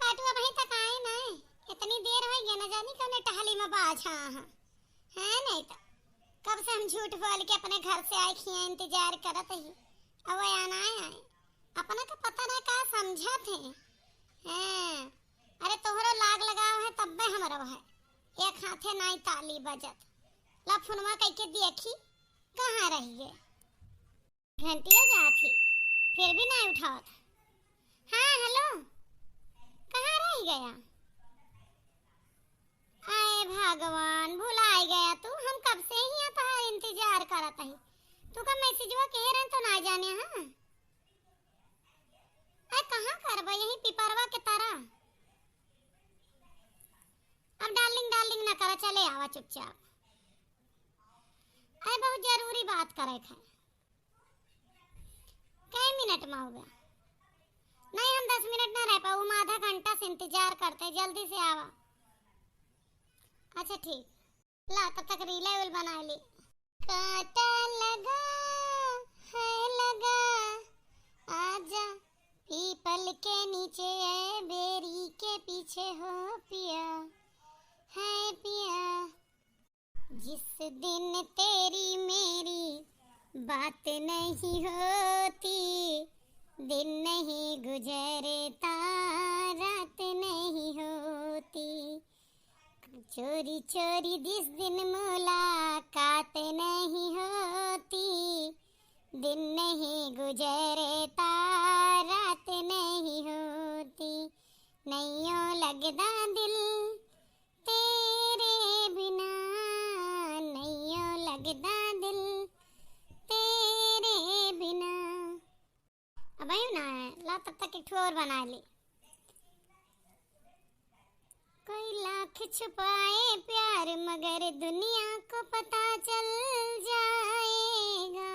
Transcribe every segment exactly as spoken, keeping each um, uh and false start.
पाटू अबहीं तक आए नाहीं, इतनी देर होइ गया, न जानी कौने टहली में बाझा हैं। हैं नहीं तो कब से हम झूठ बोल के अपने घर से आए खिया इंतजार करत ही, अब वो आना आए। अपना का पता ना का समझत है। हैं, अरे तोहरो लाग लगाव है तब्बे हमरो है, एक हाथे नाई ताली बजत। ला फोनवा कइके देखी कहाँ रहि गए। घंटिया जात ही, फिर भी नाई उठावत। हाँ, हेलो, कहाँ रहि गया? आए भगवान, भुलाइ गया तू, हम कब से ही यहाँ तोहार इंतजार करत ही। तू का मैसेजवा कहे रहन तो ना जाने, हाँ? अरे कहाँ करबा, यही पिपरवा के तरह। अब डार्लिंग डार्लिंग ना करा, चले आवा चुपचाप। अरे बहुत जरूरी बात करे के है। कै मिनट में होगा? नहीं, हम दस मिनट ना रह पाऊ, हम आधा घंटा से इंतजार करते, जल्दी से आवा। अच्छा ठीक, ला तब तक रीले वील बनाइ ली। कांटा लगा है लगा, आजा पीपल के नीचे, ए बेरी के पीछे हो पिया, है पिया। जिस दिन तेरी मेरी बात नहीं होती, दिन नहीं गुजरता, रात नहीं होती। चोरी चोरी जिस दिन मुलाकात नहीं होती, दिन नहीं गुजरता, रात नहीं होती। नैयो लगदा दिल तेरे बिना, नैयो लगदा दिल तेरे बिना। अब आयो ना है, ला तब तक एक ठो और बनाइ ली। कोई लाख छुपाए प्यार मगर दुनिया को पता चल जाएगा,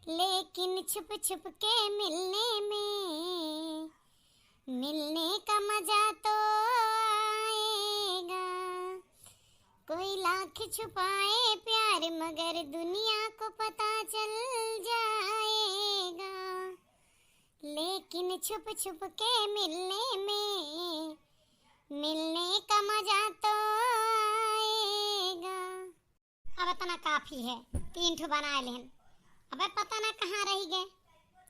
लेकिन छुप छुप के मिलने में, मिलने का मजा तो आएगा। कोई लाख छुपाए प्यार मगर दुनिया को पता चल जाएगा, लेकिन छुप छुप के मिलने में, मिलने का मजा तो आएगा। अब इतना काफी है, तीन ठो बनाइ लेहन। अबे पता ना कहाँ रहि गए,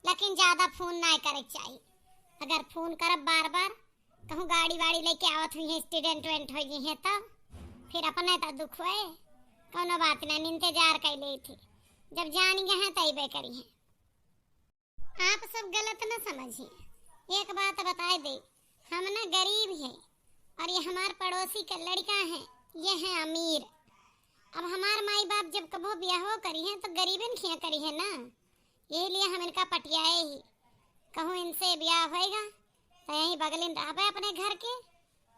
लेकिन ज्यादा फोन नाहीं करे के चाही। अगर फोन करब बार बार, कहूँ गाड़ी वाड़ी लेके आवत हुइहैं, एक्सीडेंट वेंट होइ गई है तब फिर अपने तो दुख होए। कौनो बात ना, इंतजार कइ लेई थी, जब जान गए हैं तो अइबे करिहैं। आप सब गलत न समझी, एक बात बताइ दे, हम ना गरीब हैं और ये हमार पड़ोसी का लड़का है, ये है अमीर। अब हमार माई बाप जब कबो बियाहो करिहैं तो गरीबन खिया करिहैं ना, यही लिए हम इनका पटियाए ही। कहूँ इनसे बियाह होएगा तो यहीं बगलिन रहबे अपने घर के,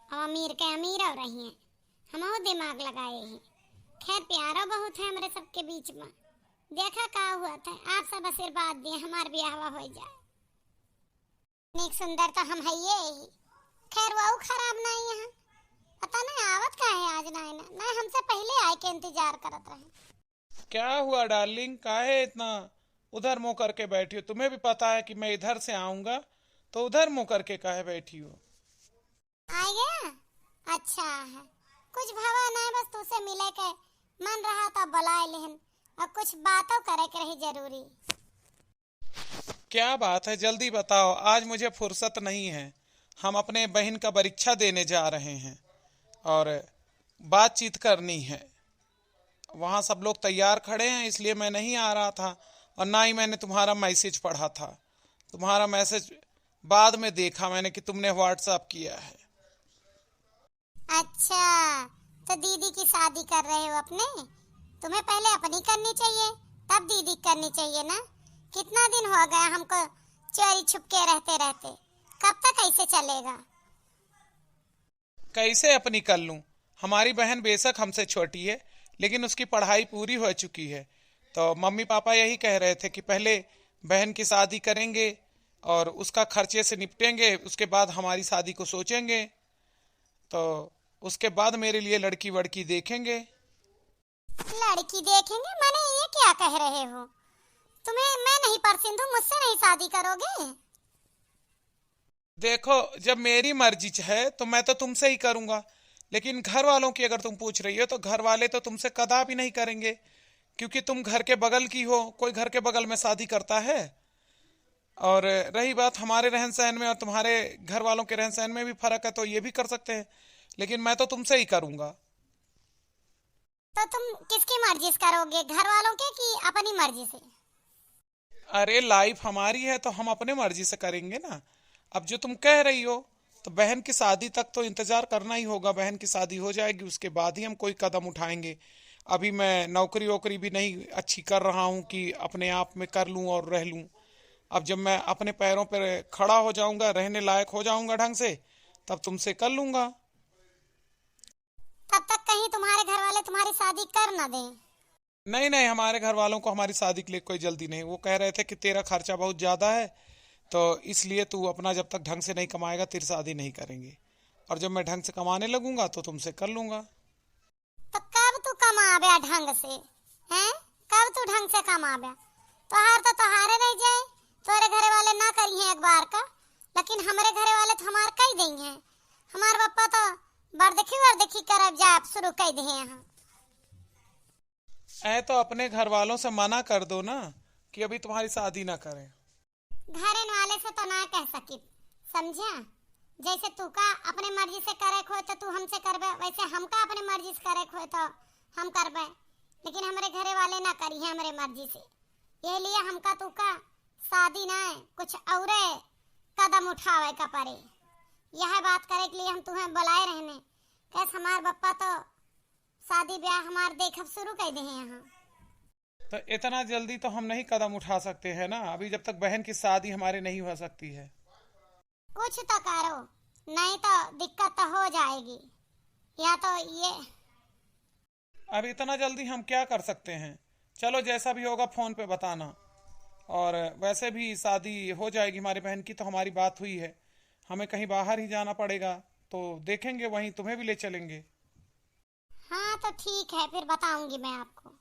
अब अमीर के अमीर और रहिहैं। हमहू दिमाग लगाए ही। खैर, प्यारो बहुत है हमरे सबके बीच में। देखा का हुआ था, आप सब आशीर्वाद दिए, हमार बियाहवा होइ जाए। नीक सुंदर तो हम हइये ही। खैर, वहू खराब नाहीं है। पता नहीं आवत काहे आज नाहीं ना, ना हमसे पहिले आए के इंतजार करत रहे। क्या हुआ डार्लिंग, काहे इतना उधर मुंह करके बैठी हो? तुम्हें भी पता है कि मैं इधर से आऊंगा, तो उधर मुंह करके काहे बैठी हो? आइ गया? अच्छा है, कुछ भवा नाहीं, बस तुसे मिले के मन रहा तो बुलाए लेहन, और कुछ बातों करे के रही जरूरी। क्या बात है, जल्दी बताओ, आज मुझे फुर्सत नहीं है। हम अपने बहन का परीक्षा देने जा रहे हैं और बातचीत करनी है। वहाँ सब लोग तैयार खड़े हैं, इसलिए मैं नहीं आ रहा था और ना ही मैंने तुम्हारा मैसेज पढ़ा था। तुम्हारा मैसेज बाद में देखा मैंने कि तुमने WhatsApp किया है। अच्छा, तो दीदी की शादी कर रहे हो अपने? तुम्हें पहले अपनी करनी चाहिए, तब दीदी की करनी चाहिए ना। कितना दिन हो गया हमको चोरी छुपके रहते रहते, कब तक ऐसे चलेगा? कैसे अपनी कर लूं? हमारी बहन बेशक हमसे छोटी है, लेकिन उसकी पढ़ाई पूरी हो चुकी है। तो मम्मी पापा यही कह रहे थे कि पहले बहन की शादी करेंगे और उसका खर्चे से निपटेंगे, उसके बाद हमारी शादी को सोचेंगे। तो उसके बाद मेरे लिए लड़की वड़की देखेंगे। लड़की देखेंगे? माने ये क्या कह रहे हो? तुम्हें मैं नहीं पसंद हूँ, मुझसे नहीं शादी करोगे? देखो, जब मेरी मर्जी च-, है तो मैं तो तुमसे ही करूँगा, लेकिन घर वालों की अगर तुम पूछ रही हो तो घर वाले तो तुमसे कदापि नहीं करेंगे, क्योंकि तुम घर के बगल की हो, कोई घर के बगल में शादी करता है? और रही बात हमारे रहन सहन में और तुम्हारे घर वालों के रहन सहन में भी फ़र्क है, तो ये भी कर सकते हैं, लेकिन मैं तो तुमसे ही करूँगा। तो तुम किसकी मर्जी से करोगे, घर वालों के कि अपनी मर्जी से? अरे, लाइफ हमारी है तो हम अपने मर्जी से करेंगे ना। अब जो तुम कह रही हो तो बहन की शादी तक तो इंतज़ार करना ही होगा। बहन की शादी हो जाएगी, उसके बाद ही हम कोई कदम उठाएंगे। अभी मैं नौकरी वोकरी भी नहीं अच्छी कर रहा हूँ कि अपने आप में कर लूँ और रह लूँ। अब जब मैं अपने पैरों पर खड़ा हो जाऊँगा, रहने लायक हो जाऊँगा ढंग से, तब तुमसे कर लूँगा। तब तक कहीं तुम्हारे घर वाले तुम्हारी शादी कर ना दें। नहीं, नहीं, हमारे घर वालों को हमारी शादी के लिए कोई जल्दी नहीं। वो कह रहे थे कि तेरा खर्चा बहुत ज़्यादा है, तो इसलिए तू अपना जब तक ढंग से नहीं कमाएगा, तेरी शादी नहीं करेंगे। और जब मैं ढंग से कमाने लगूंगा, तो तुमसे कर लूंगा। तो कब तू कमाबे ढंग से, हैं? कब तू ढंग से कमाबे? तोहार तो तोहारे रह जाए, तोरे घरे वाले ना करिहें एक बार का, लेकिन हमरे घरे वाले तो हमार कई देइहें। हमार पप्पा तो बरदखी वरदखी करब जाब शुरू कई देहे हैं। ऐ तो अपने घर वालों से मना कर दो ना कि अभी तुम्हारी शादी ना करें। घरन वाले से तो ना कह सकित, समझ्या? जैसे तू का अपने मर्जी से करे खोए तो तू हमसे करबे, वैसे हमका अपने मर्जी से करे खोए तो हम करबे, लेकिन हमरे घरे वाले ना करिहें हमरे मर्जी से। यह लिए हमका तू का शादी ना, कुछ औरे कदम उठावे का पड़े। यह बात करे के लिए हम तुम्हें बुलाए रहने, कैस हमार बप्पा तो शादी ब्याह हमार देखब शुरू कर दे हैं यहाँ। तो इतना जल्दी तो हम नहीं कदम उठा सकते हैं ना, अभी जब तक बहन की शादी हमारे नहीं हो सकती है। कुछ तो करो, नहीं तो दिक्कत तो हो जाएगी। या तो ये अब इतना जल्दी हम क्या कर सकते हैं? चलो, जैसा भी होगा फोन पे बताना। और वैसे भी शादी हो जाएगी हमारी बहन की, तो हमारी बात हुई है, हमें कहीं बाहर ही जाना पड़ेगा, तो देखेंगे, वहीं तुम्हें भी ले चलेंगे। हाँ, तो ठीक है, फिर बताऊंगी मैं आपको।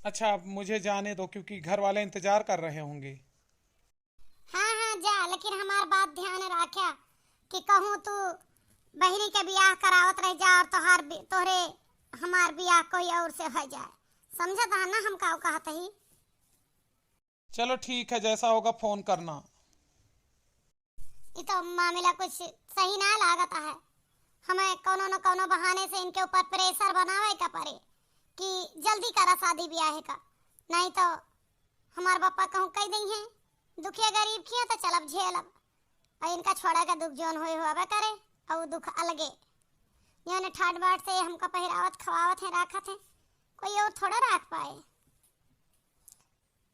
अच्छा, अब मुझे जाने दो, क्योंकि घर वाले इंतजार कर रहे होंगे। हाँ, हाँ, जा, लेकिन हमार बात ध्यान राख्या कि कहूँ तू बहिनी के बियाह करावत रह जा और तोहार बि-, तोहरे हमार बियाह कोई और से हो जाए। समझत है ना हम काऊ कहत ही? चलो ठीक है, जैसा होगा फोन करना। ये तो मामला कुछ सही ना लागत है। हमें कौनो न कौनो बहाने से इनके ऊपर प्रेशर बनावे का पड़े कि जल्दी करा शादी ब्याह का, नहीं तो हमार पापा कहूँ कह देइहें, दुखिया गरीब किया तो चलब झेलब। और इनका छोड़ा का दुख जौन होए होबे करे, और दुख अलगे। जौन ठाट बाट से हमका पहिरावत, खवावत है, राखत है, कोई और थोड़ा राख पाए।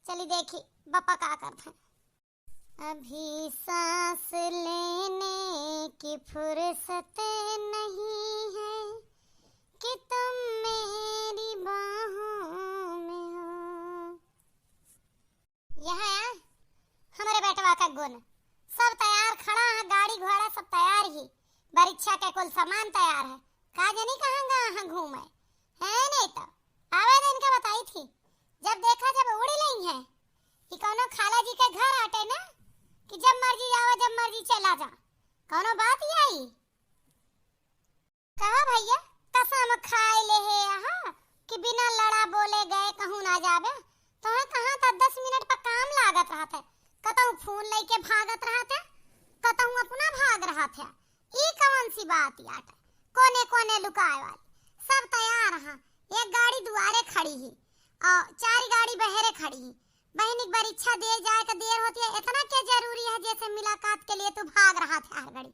चली देखी, पापा का करत हैं। अभी सांस लेने की फुर्सत नहीं है कि तुम मेरी बाहों में हो। यह है हमरे बेटवा का गुण, सब तैयार खड़ा है, गाड़ी घोड़ा सब तैयार ही, परीक्षा के कुल सामान तैयार है, का जनी कहाँ गए हैं घूमे, है नहीं तो आवे दिन के बताई थी, जब देखा जब उड़ी लई है कि कौनो खाला जी के घर आटे ना कि जब मर्जी आवा जब मर्जी चला जा, कौनो बात ही आई। कहा भैया, कसम खाए ले हे यहाँ कि बिना लड़ा बोले गए कहूँ ना जाबे। तोहे कहाँ था दस मिनट पर काम लागत रहत है, कतहूँ फोन लेके भागत रहत है, कतहूँ अपना भाग रहत है। ई कौन सी बात आटे? कोने कोने लुकाए वाली, सब तैयार हाँ। एक गाड़ी दुआरे खड़ी ही और चार गाड़ी बहरे खड़ी ही। बहनी के परीक्षा दिए जाए का देर होती है, इतना क्या जरूरी है जैसे मुलाकात के लिए तू भाग रहत है हर घड़ी?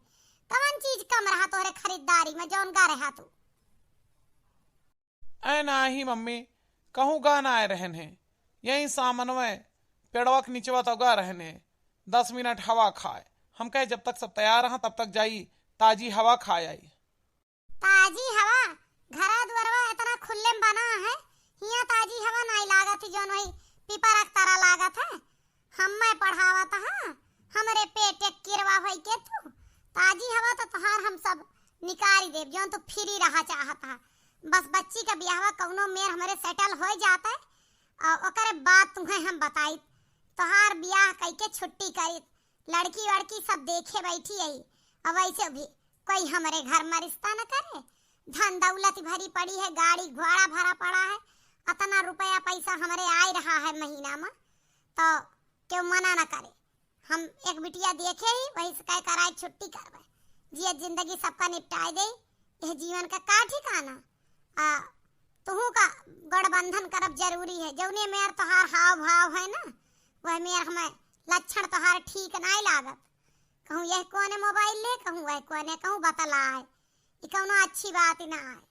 कवन चीज कम रहा तोहरे खरीदारी में जौन गा रहा तू? ऐ नाही मम्मी, कहूँ गा ना आए रहन है, यही सामनवे पेड़वा के निचवा तो गा रहन है, दस मिनट हवा खाए। हम कहे जब तक सब तैयार रहा तब तक जाई ताजी हवा खाए आई। ताजी हवा? घरा दुआरवा इतना खुल्ले में बना है, हियाँ ताजी हवा नाई लागत ही, जौन वही पीपरा के तरह लागत है। हम्मे पढ़ावत हा, हमरे पेटे किरवा होई के तू। ताजी हवा तो तोहार हम सब निकाली देब, जौन तू फ्री रहा चाहत हा। बस बच्ची का बियाहवा कौनो मेर हमरे सेटल हो जात है, और ओकरे बाद तुम्हें हम बताई, तोहार बियाह कई के छुट्टी करी। लड़की वड़की सब देखे बैठी है। अब वैसे भी कोई हमरे घर में रिश्ता न करे। धन दौलत भरी पड़ी है, गाड़ी घोड़ा भरा पड़ा है, अतना रुपया पैसा हमरे आए रहा है महीना में, तो केहू मना न करे। हम एक बिटिया देखे ही, वही से कह कराए छुट्टी करबे, जिए जिंदगी सबका निपटाए दे। यह जीवन का का ठिकाना? आ तुहू का गठबंधन करब जरूरी है। जौने मेर तोहार हाव भाव है ना, वह मेर हमें लक्षण तोहार ठीक नाई लागत। कहूँ यह कोने मोबाइल ले, कहूँ वह कोने, कहूँ बतलाए, ई कौनो अच्छी बात ही ना आए।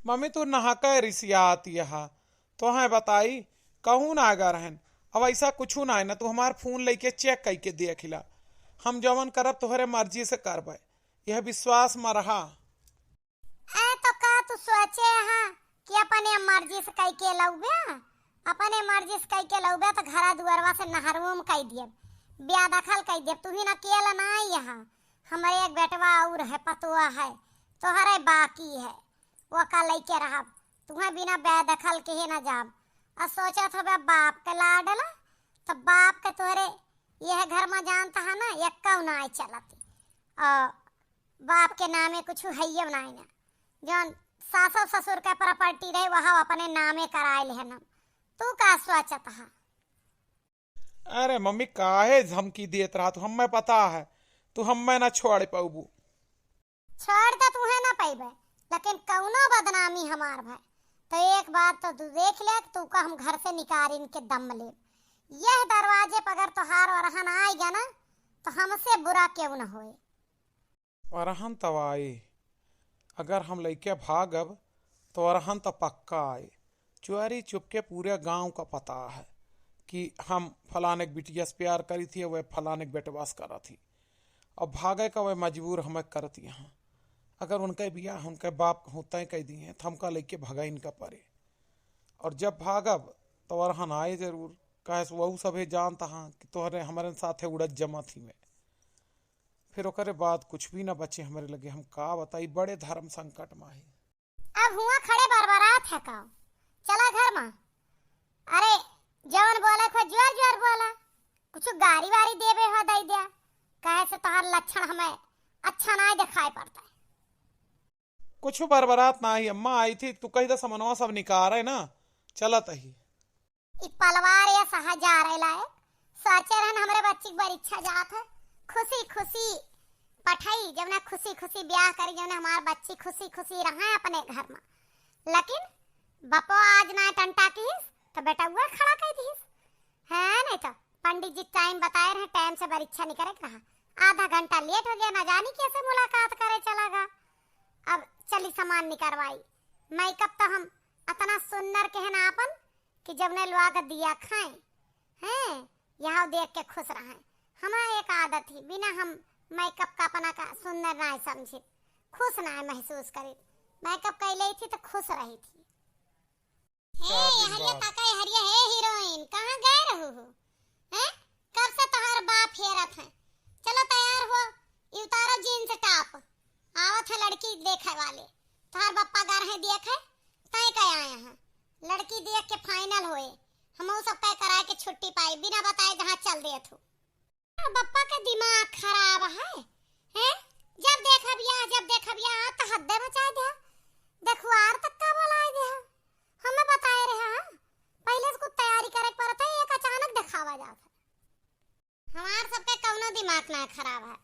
मम्मी, तू नहा के रिसियात यहा, तोहे बताई, कहूँ ना अगर हन। अब ऐसा कुछ ना है ना, तू हमार फोन लेके चेक करके देख ला। हम जवन करब तोहरे मर्जी से करबे, यह विश्वास में रहा। ए, तो का तू सोचे हा कि अपने मर्जी से कई के लौबे? अपने मर्जी से कई के लौबे तो घरा दुआरवा से नहरवो में कई दियब, बेदखल कई दियब। तू ही ना अकेला ना आई हा, हमरे एक बेटवा और है, पतोआ है, तोहरे बाकी है, वो का लइके रहब। तुहें बिना बेदखल के ही ना जाब। और सोचत होबे बाप के लाडला, तो बाप के तोहरे यह घर में जानता है ना, एक्का ना आई चलती। और बाप के नामे कुछ हइये नाई ना। जौन सासो ससुर के प्रॉपर्टी रहे, वह अपने नामे कराए लेहन। तू का सोचत हा? अरे मम्मी, काहे धमकी देत रहा तू? हमें पता है, तू हमें ना छोड़ पउबू। छोड़ तो तुहे ना पइबे, लेकिन कौनो बदनामी हमार भय, तो एक बात तो तू देख ले कि तू का हम घर से निकारिन के दम ले। यह दरवाजे पर अगर तोहार ओरहन आए गया ना, तो हमसे बुरा केहू न होए। अरहन तब आई। अगर हम लइके भागब, तो अरहन त पक्का आई। चोरी चुपके पूरे गांव का पता है कि हम फलाने के बिटिया से प्यार करी थी, वह फलाने के बेटवा से करा थी। अब भागे का वह मजबूर हमें करती हैं। अगर उनके बियाह उनके बाप होते कह दिए, तो हमका लइके भगा इनका परे। और जब भागब, तो अरहन आए जरूर, काहे से वहू सभे जानता हाँ कि तोहरे हमरे साथे उड़त जमा थी में। फिर ओकरे बाद कुछ भी ना बचे हमरे लगे, हम का बताई, बड़े धर्म संकट में ही। अब हुआ खड़े बरबरात है का? चला घर में। अरे, जवन बोले को जोर जोर बोला, कुछ गारी वारी देबे हो दई द्या, काहे से तोहार लक्षण हमें अच्छा ना दिखाई पड़ता है। कुछ बरबरात ना ही अम्मा, आई थी, तू कही था समनवा सब निकारे ना, चलत ही। ई पलवार ये सहा जा रहे लायक। सोचे रहन हमरे बच्ची के परीक्षा जात है, खुशी खुशी पठाई, जब ना खुशी खुशी ब्याह करी, जब ना हमार बच्ची खुशी खुशी रहे अपने घर में। लेकिन बपो आज ना टंटा किहिस, तो बेटउआ खड़ा कइ दिहिस। है नहीं तो पंडित जी टाइम बताए रहे, टाइम से परीक्षा निकरे के रहा, आधा घंटा लेट हो गया, ना जानी कैसे मुलाकात करे चला गा। अब चली सामान निकरवाई, मेकअप तो हम अतना सुंदर के है ना आपन कि जब ने लोग दिया खाए, हैं, यह देख के खुश रहे। हमार एक आदत ही, बिना हम मेकअप का अपना का सुंदर ना समझे, खुश ना महसूस करे। मेकअप कैले थी तो खुश रही थी। हे, का दिन हरिया बा? काका, हे हरिया, हे हीरोइन, कहाँ गए रहू हो? हैं? कब से तोहार बाप हेरत है? चलो तैयार हो, ई उतारो जींस टॉप, आवत है लड़की देखे वाले। तोहार बप्पा घर है देखे, तय कह आए हैं। लड़की देख के फाइनल होए, हम सब कह कराए के छुट्टी पाई, बिना बताए जहाँ चल देत हो। बप्पा के दिमाग खराब है, हैं? जब देखब या, जब देखब या, तो हद्दे मचाए दे। देखुआर तक का बोलाए दे। हमें बताए रहे, हाँ? पहले से कुछ तैयारी करे के पड़त है, एक अचानक दिखावा जात है। हमार सबके कौनो दिमाग ना खराब है।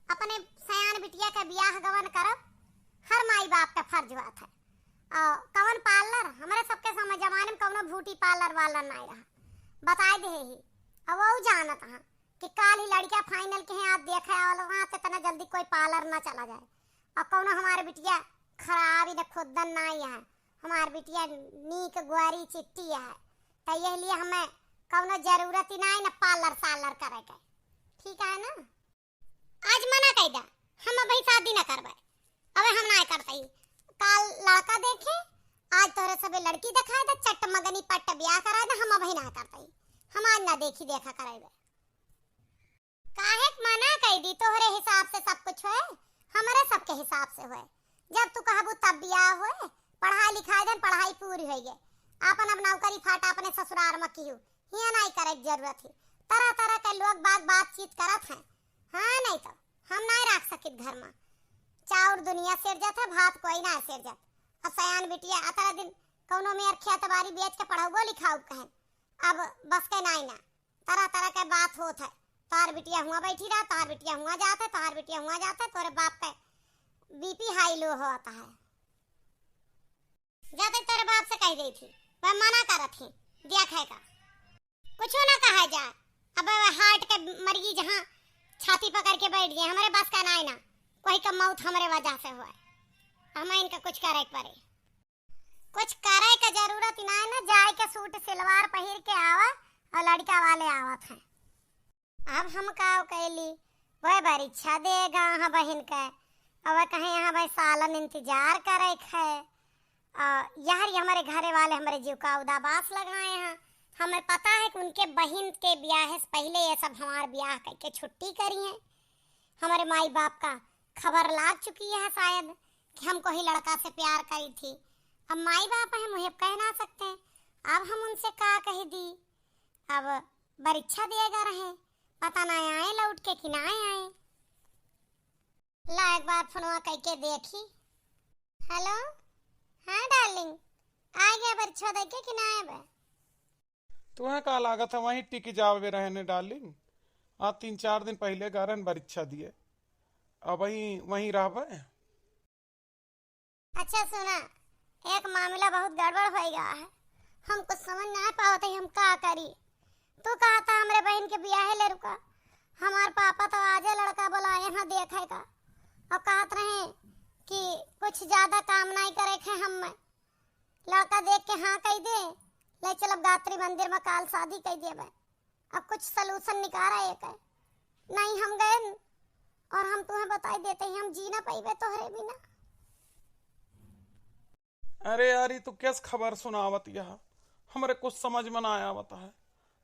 अपने सयान बिटिया के बियाह गवन करब, हर माई बाप का फर्ज बात है। और कवन पार्लर, हमारे सबके समय जमाने में कौनो ब्यूटी पार्लर वाला ना रहा। बताए दे ही, अब वो जानत हाँ कि काल ही लड़का फाइनल के यहाँ देखे वाला रहा, तो इतना जल्दी कोई पार्लर ना चला जाए। और कौनो हमारे बिटिया खराब ही न खुदन ना ही है, हमार बिटिया नीक ग्वारी चिट्टी है, तो यह लिए हमें कौनो जरूरत ही ना है न पार्लर सार्लर करे के। ठीक है ना? आज मना कह दा, हम अबही शादी न करबे, अबे हम ना करते ही। काल लड़का देखे, आज तोहरे सबे लड़की दिखाए दे, चट मगनी पट ब्याह कराए दे, हम अबही ना करते ही। हम आज ना देखी देखा करेबे। काहे के मना कई दी? तोहरे हिसाब से सब कुछ होए, हमरे सबके हिसाब से होए। जब तू कहबू तब बियाह होए, पढ़ाई लिखाई देन, पढ़ाई पूरी होई गए। आपन अब नौकरी फाटा अपने ससुरार में किहू, हियां नाई करे के जरूरत ही। तरह तरह के लोग बाग बातचीत करत हैं। हाँ, नहीं तो हम नाहीं राख सकित घर मा। चाउर दुनिया सिरजत है, भात कोई नाहीं सिरजत। अब सयान बिटिया अतरा दिन कौनो मेर खेत बारी बेच के पढ़ाउबो लिखाउब कहें, अब बस के नाहीं ना। तरह तरह के बात होत है, तोहार बिटिया हुआं बैठी रहा, तोहार बिटिया हुआं जात है, तोहार बिटिया हुआं जात है, तोरे बाप के बीपी हाई लो होत है। जाते तोरे बाप से कह देई थी, वह मना करत ही, देखे का। कुछो ना कहा जा। अब वह हार्ट के मरीज जहाँ छाती पकड़ के बैठ गए, हमरे बस का नाहीं ना, कोई का मौत हमरे वजह से हुआ है। हमें इनका कुछ करे के पड़े। कुछ करे के जरूरत ही नाहीं ना, जाए के सूट सलवार पहिर के आवा और लड़का वाले आवत हैं। अब हम का कैली, वह परीक्षा देगा हाँ बहिन के, और वह कहे यहाँ भाई सालन इंतजार करे के है। आ, यार, ये हमरे घरे वाले हमरे जीव का उदाबास लगाए हैं। हमें पता है कि उनके बहिन के ब्याह से पहिले ये सब हमार ब्याह करके छुट्टी करी हैं। हमरे माई बाप का खबर लाग चुकी है शायद कि हमको ही लड़का से प्यार करी थी। अब माई बाप हैं, मुझे कह ना सकते हैं। अब हम उनसे का कह दी, अब परीक्षा दिए गा रहे, पता ना आए लौट के कि ना आए। ला एक बार फोनवा कइके देखी। हेलो, हाँ डार्लिंग, आ गया परीक्षा देके कि ना आए बे? तुम्हें का लागत है वहीं टिक जावे रहने डार्लिंग? आज तीन चार दिन पहिले गए रहन परीक्षा दिए, अब वहीं, वहीं रहबे। अच्छा सुना, एक मामला बहुत गड़बड़ होइ गया है, हम कुछ समझ ना पावत है, हम का करी। तू कहा था हमरे बहिन के बियाहे ले रुका, हमार पापा तो आजे लड़का बोलाए हैं देखे का, और कहत रहे कि कुछ ज्यादा काम नाहीं करे के हम में, लड़का देख के हाँ कह दे, ले चलब गायत्री मंदिर में काल शादी कह देबे। अब कुछ सलूशन निकारा एक है। नहीं हम गए न, और हम तुम्हें बताई देते ही हम जी ना पाइबे तोहरे बिना। अरे यार, ये तू कैस खबर सुनावत यह? हमरे कुछ समझ में ना आवत है।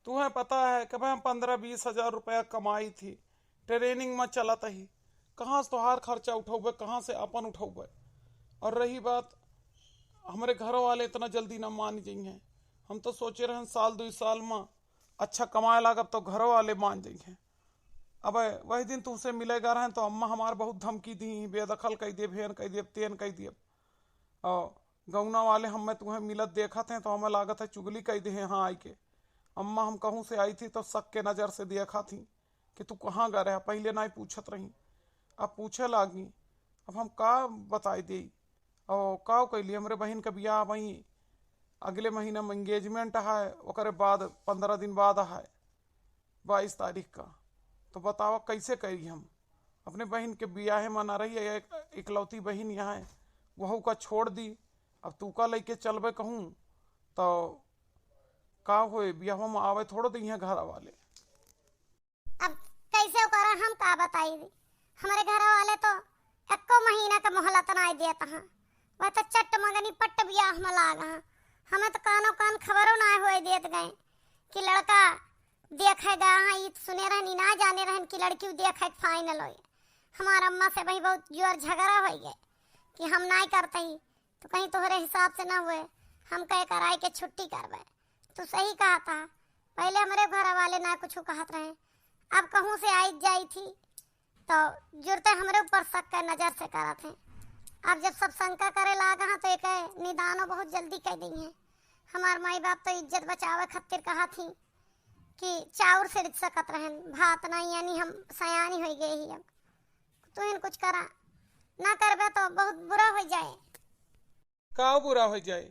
तुम्हें पता है कि भाई हम पन्द्रह बीस हजार रुपया कमाई थी, ट्रेनिंग में चलत ही, कहाँ से तोहार खर्चा उठौबे, कहाँ से अपन उठौबे? और रही बात, हमरे घरों वाले इतना जल्दी ना मान जइहें। हम तो सोचे रहन साल दुई साल में अच्छा कमाए लागब तो घरों वाले मान जइहें। अब वही दिन तुमसे मिले गा रहन तो अम्मा हमार बहुत धमकी दी, बेदखल कइ देब, हेन कइ देब, तेन कइ देब। और गौना वाले हमें तुम्हें मिलत देखत हैं तो हमें लागत है चुगली कइ देहे हाँ आई के। अम्मा हम कहूँ से आई थी तो शक के नजर से देखत ही कि तू कहाँ गा रहा, पहिले नाहीं पूछत रही, अब पूछे लागी। अब हम का बताई देई? और का कैली, हमरे बहिन का बियाह वहीं अगले महीना में एंगेजमेंट है, ओकरे बाद पन्द्रह दिन बाद है, बाईस तारीख का। तो बतावा कैसे करी हम? अपने बहिन के बियाहे में ना रही, एक इकलौती बहिन यहाँ है, वहू का छोड़ दी। अब तू का लइके चलबे कहूँ तो का होए, बियाह में आवे थोड़ो दइहें घर वाले। अब कैसे ओकरा हम का बताई? हमरे घर वाले तो एको महीना का मोहलत नाहीं देत हैं, वह तो चट मगनी पट बियाह में लाग हैं। हमें तो कानो कान खबरो नाहीं होए देत गए कि लड़का देखे गा हैं। ई तो सुने रहन, ई ना जाने रहन कि लड़की देखे के फाइनल होए। हमार अम्मा से वही बहुत जोर झगड़ा होइ गए कि हम नाहीं करते ही, तो कहीं तोहरे हिसाब से ना हुए, हम कहे कराई के छुट्टी करबे। तू सही कहा था, पहिले हमरे घर वाले ना कुछ कहत रहे, अब कहूँ से आई जाई थी तो जुरते हमरे ऊपर शक के नजर से करत हैं। अब जब सब शंका करे लागा हैं तो एक निदानो बहुत जल्दी कह देइहें। हमार माई बाप तो इज्जत बचावे खातिर कहा थी कि चाउर सिरज सकत रहन, भात नाहीं, यानी हम सयानी होइ गए ही। अब तू इन कुछ करा, ना करबे तो बहुत बुरा होइ जाए। का बुरा होइ जाए?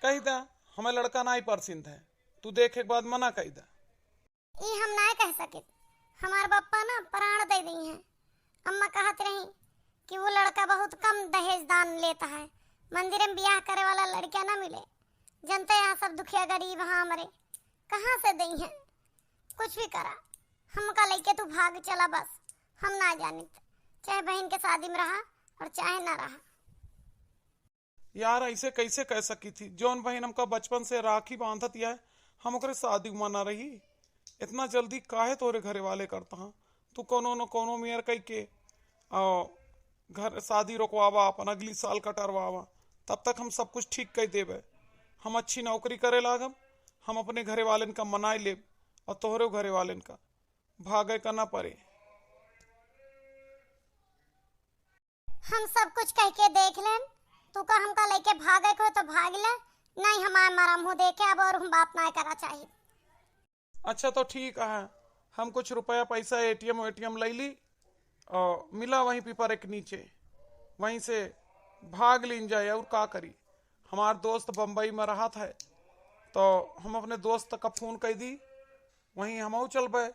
कहि दा, हमें लड़का नाहीं पसंद है, तू देखे के बाद मना कहि दा। ई हम नाहीं कह सकित, हमार बप्पा ना प्राण दे दइहें। अम्मा कहत रही कि वो लड़का बहुत कम दहेज दान लेता है, मंदिर में बियाह करे वाला लड़का ना मिले। जनते यहाँ सब दुखिया गरीब हाँ हमरे, कहाँ से दइहें? कुछ भी करा, हमका लइके तू भाग चला बस, हम ना जानित, चाहे बहिन के शादी में रहा और चाहे ना रहा। यार, ऐसे कैसे कह सकी थी? जौन बहिन हमका बचपन से राखी बांधत या है, हम ओकरे शादी में ना रही। इतना जल्दी काहे तोरे घरे वाले करता हाँ? तू कोनो न कोनो मेर कइके, आ, घर शादी रोकवावा, अपन अगली साल कटरवावा, तब तक हम सब कुछ ठीक कर देबे। हम अच्छी नौकरी करे लागब, हम अपने घरे वालन का मनाए लेब, और तोहरे घरे वालेन का भागे का ना पड़े। हम सब कुछ कह के देख लेन, तू का हमका लेके भागे को तो भाग ले, नहीं हमारे मरम हो देखे अब और हम बात ना करा चाहिए। अच्छा तो ठीक है, हम कुछ रुपया पैसा एटीएम वेटीएम ले ली और मिला वहीं पीपर एक नीचे, वहीं से भाग लीन जाए और का करी। हमार दोस्त बम्बई में रहत है तो हम अपने दोस्त का फोन कर दी, वहीं हमहू चलबे।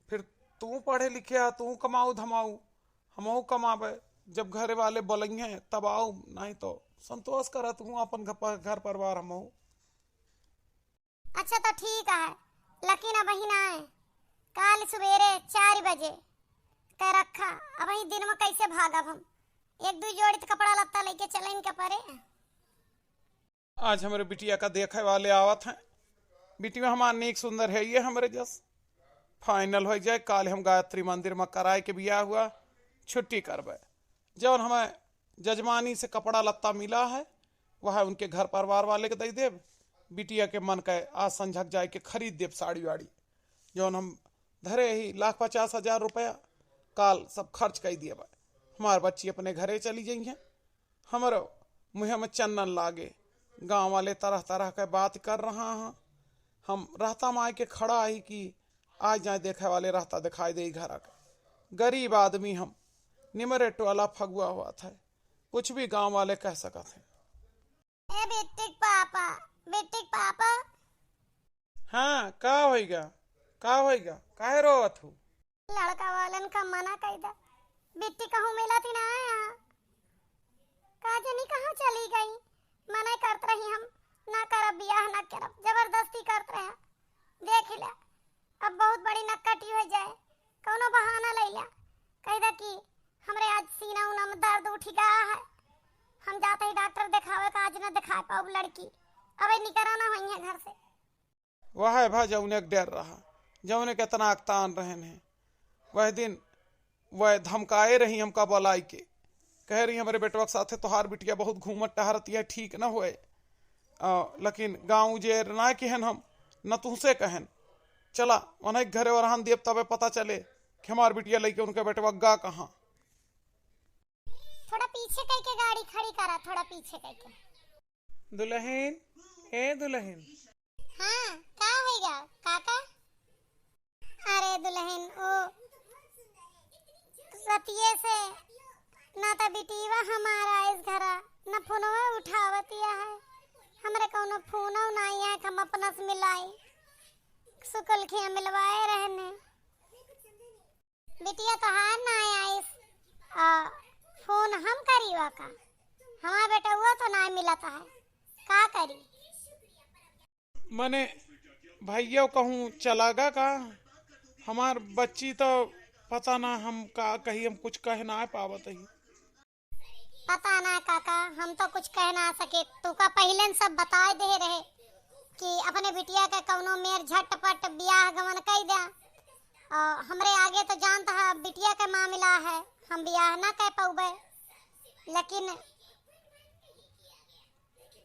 फिर तू पढ़े लिखे आ, तू कमाऊ धमाऊ, हमहू कमाबे। जब घरे वाले बोलेंगे तब आऊ, नहीं तो संतोष करा तू अपन घर पर-, घर परिवार हमहू। अच्छा तो ठीक है, लेकिन अबही ना आए, काल सुबेरे चार बजे के रखा, अबही दिन में कैसे भागब हम? एक दो जोड़ी तो कपड़ा लत्ता लेके चले इनके परे। आज हमरे बिटिया का देखे वाले आवत हैं। बिटिया हमार नीक सुंदर है, ये हमरे जस फाइनल हो जाए, काल हम गायत्री मंदिर में कराए के बियाह हुआ, छुट्टी करबे। जौन हमें जजमानी से कपड़ा लत्ता मिला है, वह उनके घर परिवार वाले के दे देब। बिटिया के मन के आज संझक जाए के खरीद देब साड़ी वाड़ी। जौन हम धरे ही लाख पचास हजार रुपया, काल सब खर्च कर दिए बा। हमार बच्ची अपने घरे चली जाई हैं। हमरो मुँह में चन्नन लागे। गाँव वाले तरह तरह के बात कर रहा हैं। हम रहता माई के खड़ा ही कि आ जाए देखे वाले रहता दिखाई दे घर के। गरीब आदमी हम, निमरे टोला फगुआ हुआ था, कुछ भी गाँव वाले कह सकत हैं। ए बिट्टी के पापा, बिट्टी के पापा। हाँ, का होइगा? का होइगा? काहे रोवत हू? लड़का वालन का मना कई दा। बिट्टी कहूँ मिलत ही ना आया। का जनी कहाँ चली गई? मना करत रही हम, ना करब बियाह, ना करब। जबरदस्ती करत रहे। देख ले, अब बहुत बड़ी नक्कटी हो जाए। कौनो बहाना ले ला। कह दा कि हमरे आज सीना उना में दर्द उठ गया है, हम जाते ही डॉक्टर दिखावे का, आज न दिखा पाउब लड़की। अबे निकरा ना होई है घर से। वह है भा जौने के डर रहा, जौने के इतना अकतान रहन है। वह दिन वह धमकाए रही हमका बोलाई के, कह रही हमरे बेटवा के साथे तोहार बिटिया बहुत घूमत टहरत है, ठीक न होए। अ, लेकिन गाँव उजेर ना कहन हम, न तुहसे कहन। चला, उन्हें घरे ओरहन दियब तबे पता चले कि हमार बिटिया लइके उनके बेटवा गा कहाँ। थोड़ा पीछे कई के गाड़ी खड़ी करा, थोड़ा पीछे कई के। दुलहिन, ए दुलहिन। हाँ, का होइगा, काका? अरे दुलहिन, ओ रतिये से ना त बिटीवा हमारा इस घरा, ना फोनवा उठावतिया है। हमरे कौनो फोनो नाई है कि हम अपना से मिलाई। सुकुल खिया मिलवाए रहने। बिटिया तोहार ना आइस, आ, फोन हम करी ओका। हमार बेटउआ तो ना मिलत है, का करी? मने भइया कहूँ चला गा का? हमार बच्ची तो पता ना हम का कही, हम कुछ कह ना पावत ही। पता ना काका, हम तो कुछ कह ना सके। तूका पहिले न सब बताए दे रहे कि अपने बिटिया के कौनो मेर झटपट बियाह गवन कई दे। और हमरे आगे तो जानत ह बिटिया के मामला है, हम बियाह ना कर पउबे। लेकिन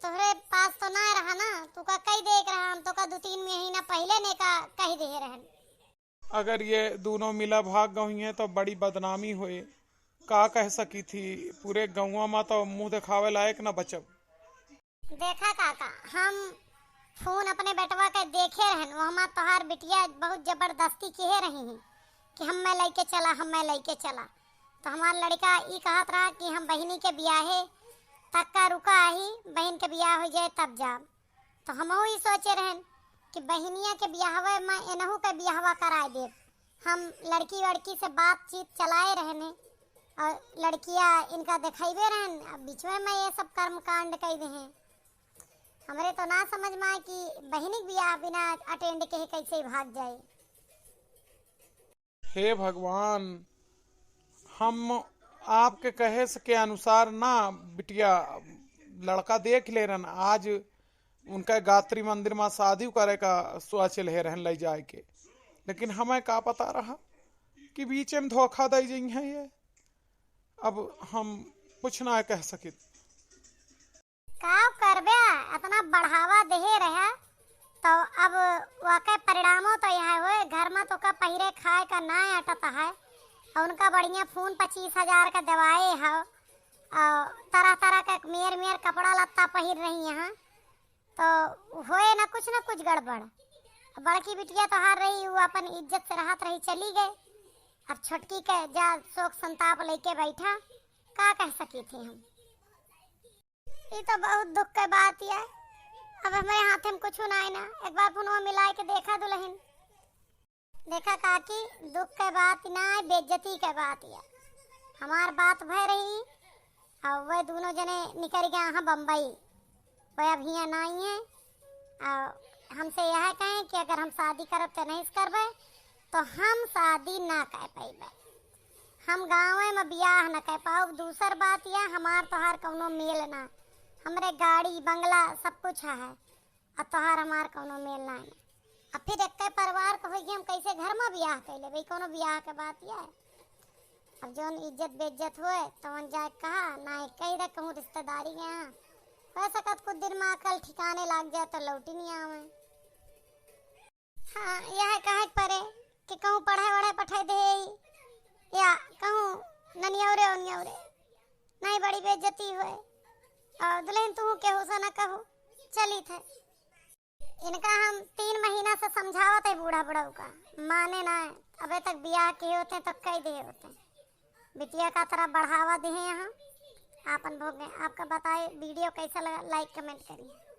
तोहरे पास तो ना रहा ना, तूका कई देख रहा, हम तोका दो तीन महीना पहिले ने का कह दे रहन। अगर ये दोनों मिला भाग गई हैं तो बड़ी बदनामी होए। का कह सकी थी, पूरे गौवा मा तो मुँह देखावे लायक ना बचब। देखा काका, हम फोन अपने बेटवा के देखे रहन, वो हमार तोहार बिटिया बहुत जबरदस्ती किहे रही हैं कि हम्मे लइके चला, हम्मे लइके चला। तो हमार लड़का ई कहत रहा कि हम बहिनी के बियाहे तक का रुका ही, बहिन के बियाह हो जाए तब जाब। तो हमहू ई सोचे रहन कि बहिनिया के बियाहवे में एनहू के बियाहवा कराए देब। हम लड़की वड़की से बातचीत चलाए रहने और लड़किया इनका देखइबे रहन, अब बीच में, में ये सब कर्म कांड कई दे हैं। हमरे तो ना समझ में आए कि बहिनी के बियाह बिना अटेंड के कैसे ही भाग जाए। हे भगवान, हम आपके कहे से के अनुसार ना बिटिया लड़का देख ले रहन, आज उनका गात्री मंदिर मा शादी करे का सोच ले रहन ले जाए के, लेकिन हमें का पता रहा कि बीच में धोखा दे जइहैं ये। अब हम कुछ ना कह सकित। का करबे, इतना बढ़ावा देहे रहा, तो अब वके परिणामो तो यह होए, घर में तो का पहिरे खाए का ना अटत है, और उनका बढ़िया फोन पच्चीस हजार का देवाए है, और तरह तरह का मेर मेर कपड़ा लत्ता पहिर रही हैं, तो होए ना कुछ ना कुछ गड़बड़। बड़की बिटिया तोहार रही, वो अपन इज्जत से रहत रही, चली गए। अब छोटकी के जा शोक संताप लेके बैठा, का कह सकी थी हम। ई तो बहुत दुख के बात है। अब हमरे हाथ में कुछ ना है ना, एक बार फोनवा मिलाए के देखा दुल्हन। देखा काकी, दुख के बात ना है, बेइज्जती के बात है। हमार बात भय रही, और वह दोनों जने निकल गए हैं बम्बई, वह अब हियाँ ना आई हैं। और हमसे यह कहें कि अगर हम शादी करब तो नहीं करबे, तो हम शादी ना कर पाइबे। हम गाँवे में बियाह न कर पाओ। दूसर बात यह, हमार तोहार कौनो मेल ना, हमरे गाड़ी बंगला सब कुछ है, और तोहार हमार कौनो मेल ना है। अब फिर एक परिवार के होई कि हम कैसे घर में बियाह कर लेबे, कौनो बियाह के बात यह है। अब जौन इज्जत बेइज्जत होए, तवन जाए कहा, ना कही रह कहूँ रिश्तेदारी के यहाँ। हो सकत कुछ दिन में अकल ठिकाने लाग जाए तो लौटी नहीं आवे। हाँ, यह कहे के परे कि कहूँ पढ़े वढ़े पठाई दे, या कहूँ ननियौरे उनियौरे, नहीं बड़ी बेइज्जती होए। और दुल्हन तू केहू से न कहू, चली थे। इनका हम तीन महीना से समझावत है बूढ़ा बुढ़ऊ का, माने ना है। अबे तक बियाह किए होते तो कह दिए होते। बिटिया का तरह बढ़ावा दिए यहाँ, आपन भोगे। आपका बताए वीडियो कैसा लगा, लाइक कमेंट करिए।